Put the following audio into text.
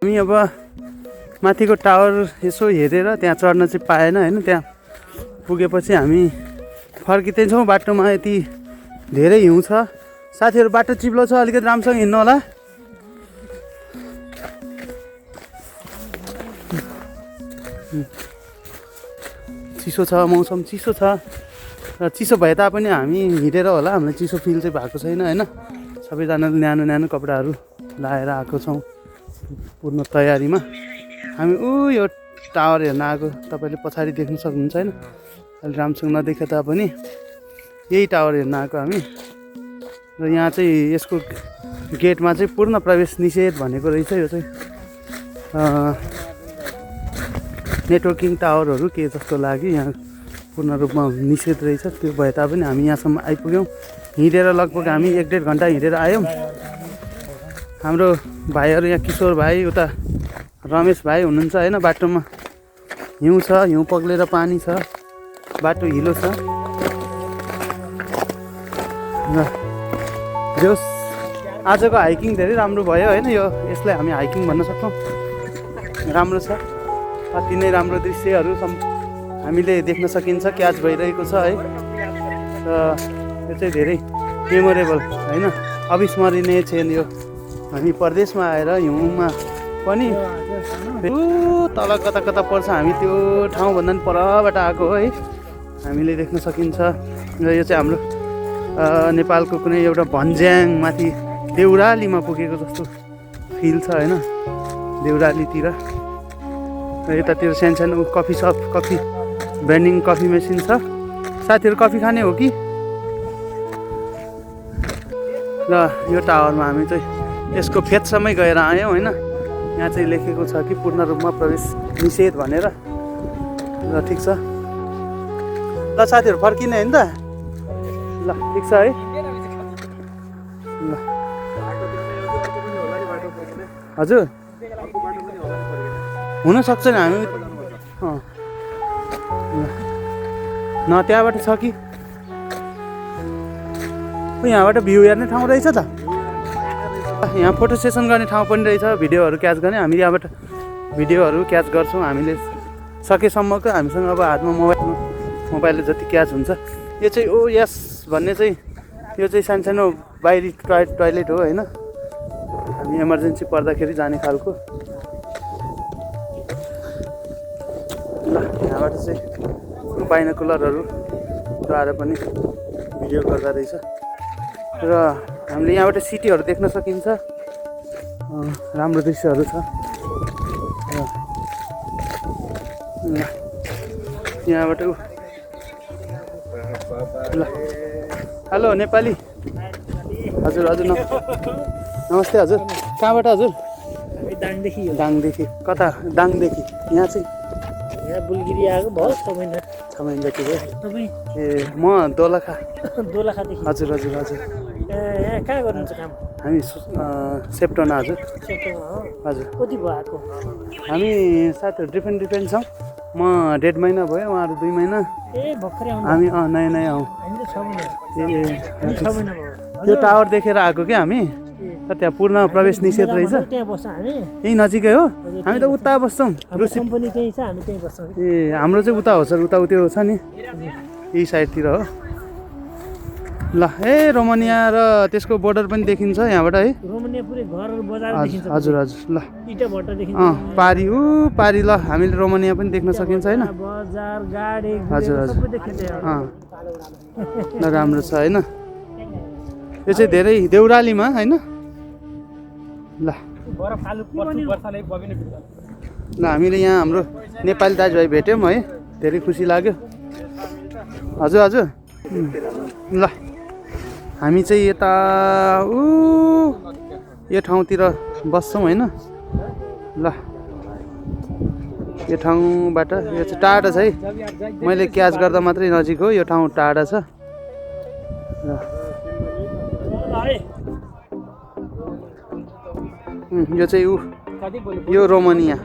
हामी अब माथिको टावर यसो हेरेर त्यहाँ चढ्न चाहिँ पाएन होइन। त्यहाँ पुगेपछि हामी फर्किँदैछौँ। बाटोमा यति धेरै हिउँ छ। साथीहरू बाटो चिप्लो छ, अलिकति राम्रोसँग हिँड्नु होला। चिसो छ, मौसम चिसो छ र चिसो भए तापनि हामी हिँडेर होला, हामीलाई चिसो फिल चाहिँ भएको छैन होइन। सबैजनाले न्यानो न्यानो कपडाहरू लाएर आएको छौँ पूर्ण तयारीमा। हामी यो टावर हेर्न आएको, तपाईँले पछाडि देख्न सक्नुहुन्छ होइन। अहिले राम्रोसँग नदेखे तापनि यही टावर हेर्न आएको हामी। र यहाँ चाहिँ यसको गेटमा चाहिँ पूर्ण प्रवेश निषेध भनेको रहेछ। यो चाहिँ नेटवर्किङ टावरहरू के जस्तो लाग्यो, यहाँ पूर्ण रूपमा निषेध रहेछ। त्यो भए तापनि हामी यहाँसम्म आइपुग्यौँ। हिँडेर लगभग हामी 1-1.5 घन्टा हिँडेर आयौँ। हाम्रो भाइहरू यहाँ किशोर भाइ, उता रमेश भाइ हुनुहुन्छ होइन। बाटोमा हिउँ छ, हिउँ पग्लेर पानी छ, बाटो हिलो छ। र जोस् आजको हाइकिङ धेरै राम्रो भयो होइन। यसलाई हामी हाइकिङ भन्न सक्छौँ। राम्रो छ, अति नै राम्रो दृश्यहरू हामीले देख्न सकिन्छ, क्याच भइरहेको छ है। र यो चाहिँ धेरै मेमोरेबल होइन, अविस्मरणीय क्षण यो। हामी परदेशमा आएर हिउँमा पनि तल कता कता पर्छ, हामी त्यो ठाउँभन्दा पनि परबाट आएको हो है, हामीले देख्न सकिन्छ। र यो चाहिँ हाम्रो नेपालको कुनै एउटा भन्ज्याङ माथि देउरालीमा पुगेको जस्तो फिल छ होइन, देउरालीतिर। र यतातिर सानो coffee shop, coffee vending coffee machine छ। साथीहरू कफी खाने हो कि? र यो टावरमा हामी चाहिँ यसको फेदसम्मै गएर आयौँ होइन। यहाँ चाहिँ लेखेको छ कि पूर्ण रूपमा प्रवेश निषेध भनेर। ल ठिक छ, ल साथीहरू फर्किने होइन त? ल ठिक छ है। ल हजुर हुनसक्छ नि, हामी न त्यहाँबाट छ कि यहाँबाट भ्यू हेर्ने ठाउँ रहेछ त। यहाँ फोटो सेसन गर्ने ठाउँ पनि रहेछ, भिडियोहरू क्याच गर्ने। हामी यहाँबाट भिडियोहरू क्याच गर्छौँ हामीले सकेसम्मको। हामीसँग अब हातमा मोबाइलले जति क्याच हुन्छ। यो चाहिँ यस भन्ने चाहिँ यो चाहिँ सानो बाहिरी टोइलेट हो होइन। हामी इमर्जेन्सी पर्दाखेरि जाने खालको। ल यहाँबाट चाहिँ बाइनोकुलरहरू द्वारा पनि भिडियो गर्दा रहेछ। र हामीले यहाँबाट सिटीहरू देख्न सकिन्छ, राम्रो दृश्यहरू छ। यहाँबाट ल हेलो नेपाली हजुर, हजुर नमस्ते हजुर। कहाँबाट हजुर? दाङदेखि। दाङदेखि कता? दाङदेखि यहाँ चाहिँ यहाँ बुलगिरी आएको भयो 6 महिना। 6 महिना जति भयो। तपाईँ? ए म दोलखा। दोलखादेखि? हजुर हजुर हजुर। यहाँ कहाँ गर्नुहुन्छ काम? हामी सेप्टोना हजुर। सेप्टोमा हो हजुर। कति भयो आएको? हामी साथीहरू डिफ्रेन्ट छौँ। म 1.5 महिना भयो, उहाँहरू 2 महिना। ए भर्खरै आउनु? हामी नयाँ हौँ। हामी त 6 महिना। ए 6 महिना भयो। त्यो टावर देखेर आएको क्या हामी। तर त्यहाँ पूर्ण प्रवेश निषेध रहेछ। त्यहाँ बस्छौँ हामी। यहीँ नजिकै हो, हामी त उता बस्छौँ। कम्पनी त्यही छ, हामी त्यहीँ बस्छौँ। ए हाम्रो चाहिँ उता हो सर, उता त्यो छ नि यही साइडतिर हो। ल ए रोमानिया र त्यसको बोर्डर पनि देखिन्छ यहाँबाट है। रोमानिया पुरै घरहरू बजार देखिन्छ। हजुर हजुर। ल इटा भट्टा देखिन्छ। पारी पारी। ल हामीले रोमानिया पनि देख्न सकिन्छ होइन। बजार गाडी हजुर हजुर सबै देखिन्छ। ल राम्रो छ होइन। यो चाहिँ धेरै देउरालीमा होइन। ल हामीले यहाँ हाम्रो नेपाली दाजुभाइ भेट्यौँ है, धेरै खुसी लाग्यो। हजुर हजुर। ल हामी चाहिँ यता यो ठाउँतिर बस्छौँ होइन। ल यो ठाउँबाट यो चाहिँ टाढा छ है, मैले क्याच गर्दा मात्रै नजिक हो, यो ठाउँ टाढा छ। यो चाहिँ यो रोमानिया।